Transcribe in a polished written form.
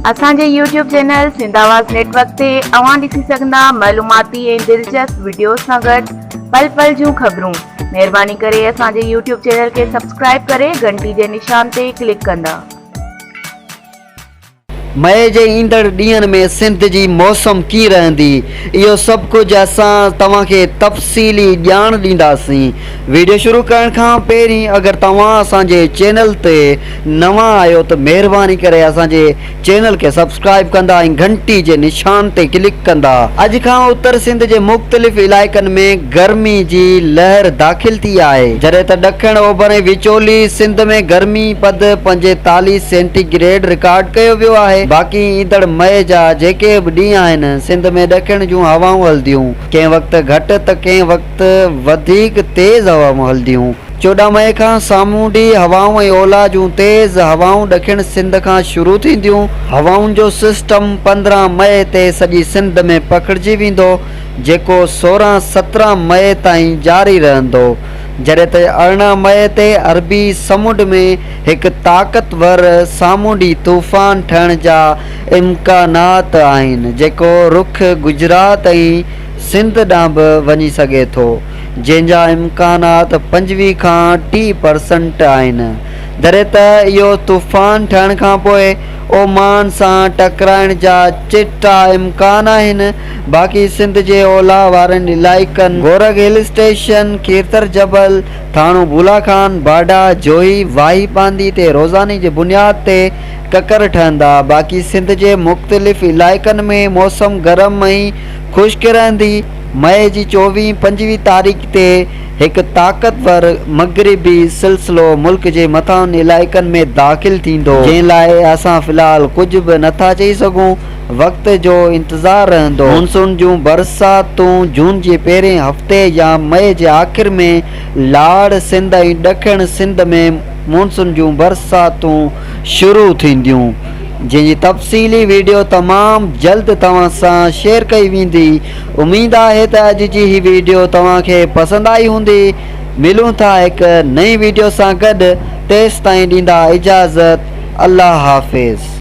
اسان جي YouTube channel Sindh Awaz network تي اوهان ڏسي سگهندا معلوماتي ۽ دلچسپ وڊيوز سان گڏ پل پل جون خبرون. مهرباني ڪري اسان جي يوٽيوب چينل کي سبسڪرائيب ڪري گهنٽي جي نشان تي ڪلڪ ڪندا. مئي جي ايندڙ ڏينهن ۾ سنڌ جي موسم ڪيئن رهندي اهو سڀ ڪجهه اسان توهان کي تفصيلي ڄاڻ ڏينداسين. ويڊيو شروع ڪرڻ کان پهرين اگر توهان اسان جي چينل تي نوان آهيو ته مهرباني ڪري اسان جي چينل کي سبسڪرائيب ڪندا ۽ گهنٽي جي نشان تي ڪلڪ ڪندا. اڄ کان اتر سنڌ جي مختلف علائقن ۾ گرمي جي لهر داخل ٿي آهي، جڏهن ته ڏکڻ اوڀر ۽ وچولي سنڌ ۾ گرمي پد 45 سينٽي گريڊ رڪارڊ ڪيو ويو آهي، باقي ايندڙ مئي جا جيڪي به ڏينهن آهن سنڌ ۾ ڏکڻ جون هوائون هلنديون، ڪنهن وقت گهٽ ته ڪنهن وقت وڌيڪ تيز هوائون هلنديون. 14 مئي کان سامونڊي هوائون ۽ اولهه جون تيز هوائون ڏکڻ سنڌ کان شروع ٿينديون. هوائن جو سسٽم 15 مئي تي سڄي سنڌ ۾ پکڙجي ويندو، جيڪو 16 17 مئي تائين جاري رهندو. جڏهن ته 18 مئي تي عربي سمنڊ ۾ هڪ طاقتور سامونڊي طوفان ٺهڻ جا امڪانات آهن، جيڪو رخ گجرات ۽ سنڌ ڏانهن به وڃي سگهي ٿو، جنهن جا امڪانات 25 کان 30 پرسنٽ آهن. جڏهن ته اهو طوفان ٺهڻ کانپوء اومان سان ٽڪرائڻ جا چٽا امڪان آهن. باقي سنڌ جي اولهه وارن علائقن گورک هل اسٽيشن، کيرٿر جبل، ٿاڻو بولا خان، باڊا، جوهي، واهي پانڌي تي روزاني جي بنياد تي ڪڪر ٺهندا. باقي سنڌ جي مختلف علائقن ۾ موسم گرم ۽ خشڪ رهندي. مئي جي چوويهين 25 تاريخ تي هڪ طاقتور مغربي سلسلو ملڪ جي مٿانهن علائقن ۾ داخل ٿيندو، جنهن لاء اسان في الحال ڪجهه به نٿا چئي سگهون، وقت جو انتظار رهندو. مونسون جون برساتون جون جي پهرين هفتي يا مئي جي آخر ۾ لاڙ سنڌ ۽ ڏکڻ سنڌ ۾ مونسون جون برساتون شروع ٿينديون، جنهن جي تفصيلي ويڊيو تمام جلد توهان سان شيئر ڪئي ويندي. اميد آهي ته اڄ جي هي ويڊيو توهان کي پسند آئي هوندي. ملون ٿا هڪ نئين ويڊيو سان گڏ تيستائين ڏيندا اجازت الله حافظ.